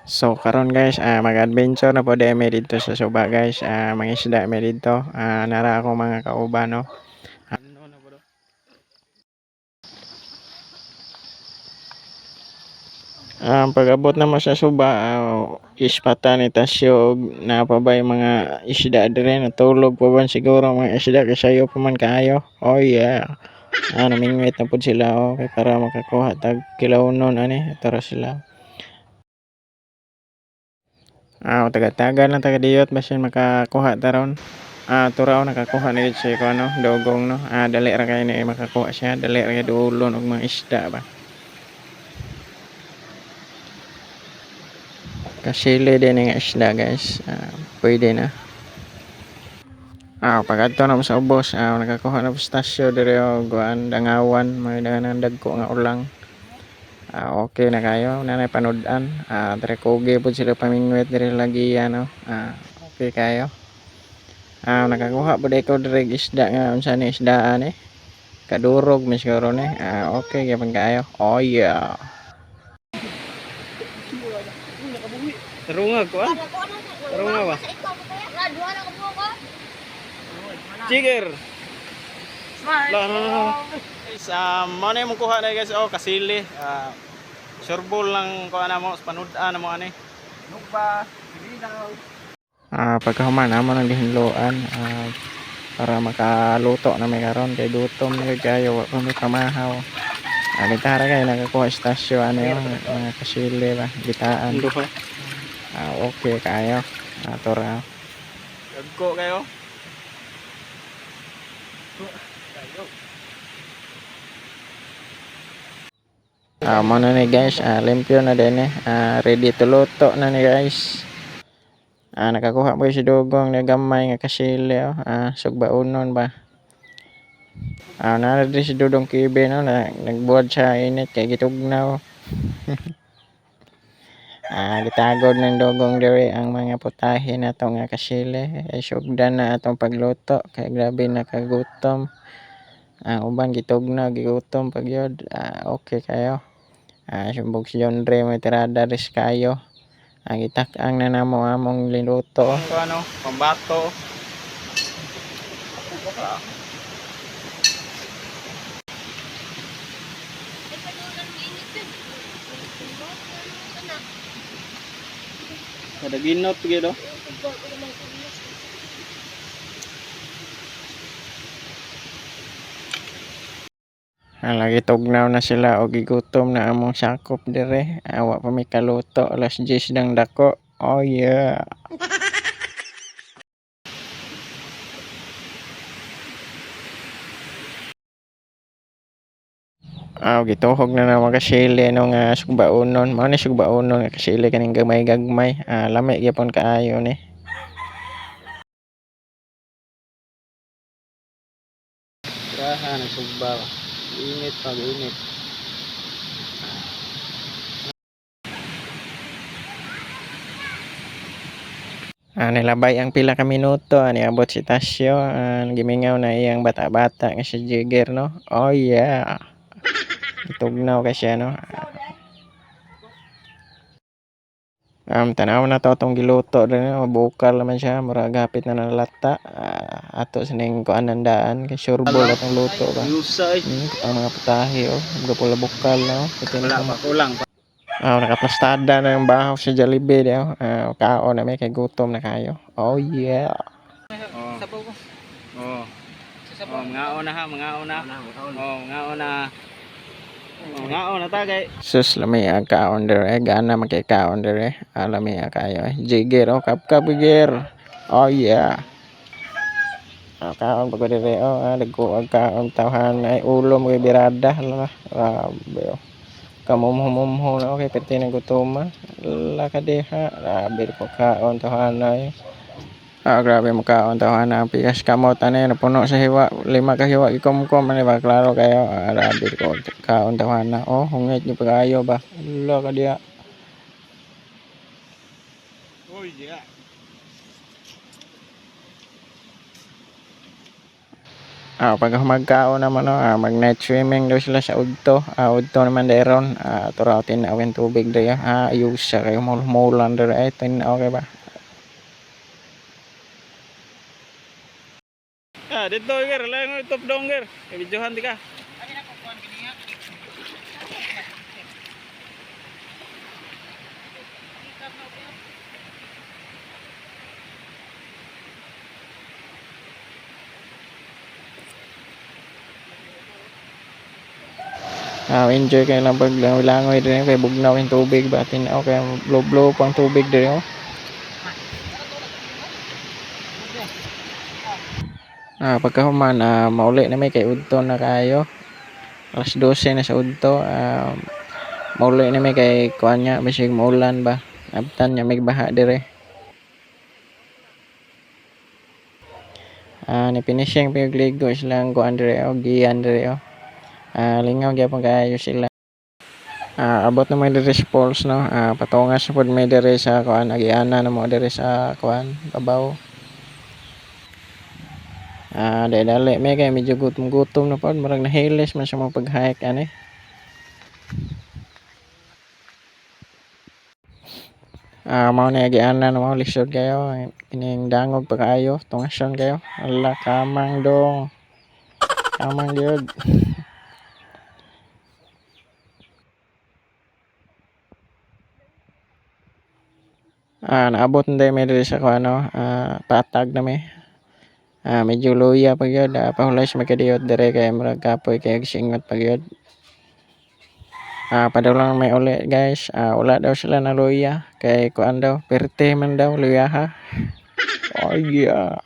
So karon guys, mag-adventure na pod mi didto sa suba, guys. Mangisda mi didto. Nara ako mga kauban, no. Pag-abot namo sa suba, ispatan ni Tasyo og naa pa bay mga isda dire, natulog pa ba siguro ang mga isda kay sayo pa man kaayo. Oh yeah. Namingwit na pud sila, oh, kay para makakuha tag kilawnon ani tara sila. Taga-taga lang taga diyot basin makakuha ta ron. Turaw nakakuha na gid siya ko ano, dogong, no. Dali ra kay ni makakuha siya, dali ra kay duolon og mga isda ba. Kasili din nga isda, guys. Pwede na. Pag-adto na mo sa ubos, nakakuha na pistasyo dire og kuan, dangawan, mga danganan dagko nga ulang. Okay na kayo, nanay panud-an. Dire kugi pud sila pamingwit dire lagi, ano. Okay kayo. Nakakuha pud ko dire og isda nga unsa ni isdaan eh. Kadurog man siguro ni. Okay gyapon kaayo. Oh yeah. Tarunga ko ah. Tarunga ba? Jigger. La, la, la. Guys, mo na yung kuha na, guys, oh, kasili. Surbol lang kuha na mo, panudan na mo ani. Lugba, silidaw. Pagkahuman amo nang gihinloan para makaluto na may karon kay gutom na gyud kayo, wa pa may pamahaw. Gitara kayo nakakuha istasyo ano yung mga kasili ba, gitaan. Okay kayo. Tora. Dagko kayo. Mo na ni, guys, limpyo na din eh. Ready to luto na ni, guys. Nakakuha po si Dugong na gamay nga kasili, oh. Sugbaunon ba. Naa diri si Dudong Kibe, no, na, nagbuhat siya init kay gitugnaw. Gitagod ng Dugong diri ang mga putahe nato nga kasili. Ay sugdan na atong pagluto kay grabe nakagutom. Ang uban gitugnaw, gigutom pag yun. Okay kayo. Sumbog si John Dre may tirada ris kayo. Ang gitak-ang na namo among liluto. Ano, pambato. Kada ginot gyud, oh. Lagi tugnaw na sila og gigutom na among sakop dire. Wa pa mi kaluto, alas 10 nang dako. Oh yeah. Gituhog na na mga kasili no nga sugbaunon. Mao ni sugbaunon nga kasili kaning gamay-gagmay. Lami gyapon kaayo ni. Graha na sugba. Init pag init. Nilabay ang pila ka minuto, niabot si Tasyo, gimingaw na iyang bata-bata nga si Jigger, no. Oh yeah. Gitugnaw kay siya, no. Tanaw na to atong giluto rin, no? Bukal naman siya, murag hapit na nalata. Ato sa ning kuan nandaan kay sureball atong luto ba. Yusay. Ang mga putahe, oh, mga bukal, no. Puti na Wala pa, kulang pa. Nakaplastada na yung bahaw sa Jollibee, di, oh. Kaon na may kay gutom na kayo. Oh yeah. Oh. Oh. Oh, mga na ha, mga na. Oh, mga na. Oh, mga na ta kay. Sus, lami ang kaon dire. Gana man kay kaon dire. Lami ang kayo. Jigger, oh, kap jigger. Oh yeah. Kaon pag dire, oh, dagko ang kaon tawhan ay ulo mo kay birada, hala. Grabe, oh. Kamumhumumho na, okay, perti ng gutoma. La kadeha, grabe ko kaon tawhan ay. Grabe mo kaon tawhan ang pikas kamot ani napuno sa hiwa, lima ka hiwa ikumkum ani ba, klaro kayo. Grabe ko kaon tawhan na. Oh, hungit ni pag-ayo ba. La kadiha. Oh yeah. Pag magkaon naman no, mag night swimming daw sila sa udto. Udto naman deron. Turaw tinaw ang tubig diri. Ayusa kayo mulmulan diri ay tinaw kay ba. Dito ger, lang top dong ger. Videohan di ka. Enjoy kayo lang pag langoy diri kay bugnaw ang tubig ba, tinaw kay blow pang tubig diri oh. Pagkahuman mauli na may kay udto na kayo. Alas 12 na sa udto. Mauli na may kay kuan nga bisig maulan ba. Abtan nga may baha dire. Ni finishing pa yung ligo silang kuan dire oh, giyan dire oh. Lingaw gyapon kaayo sila. Abot na may dire sa falls no. Patungas na pod may dire sa kuan, agiana na mo dire sa kuan babaw. Dali dali may kay medyo gutom-gutom na pod, murag nahilis man sa mga pag-hike ani. Mao na agianan na mao, lisod kayo kining dangog pa kaayo, tungason kayo. Ala, kamang dong. Kamang gyud. Naabot na mi diri sa kuan no, patag na mi. Medyo luya pa gyud, pahulay sa makadiyot dire kay murag kapoy kay singot pa gyud. Padulong may uli guys. Wala daw sila na luya kay kuan daw, perte man daw luya ha. Oh yeah.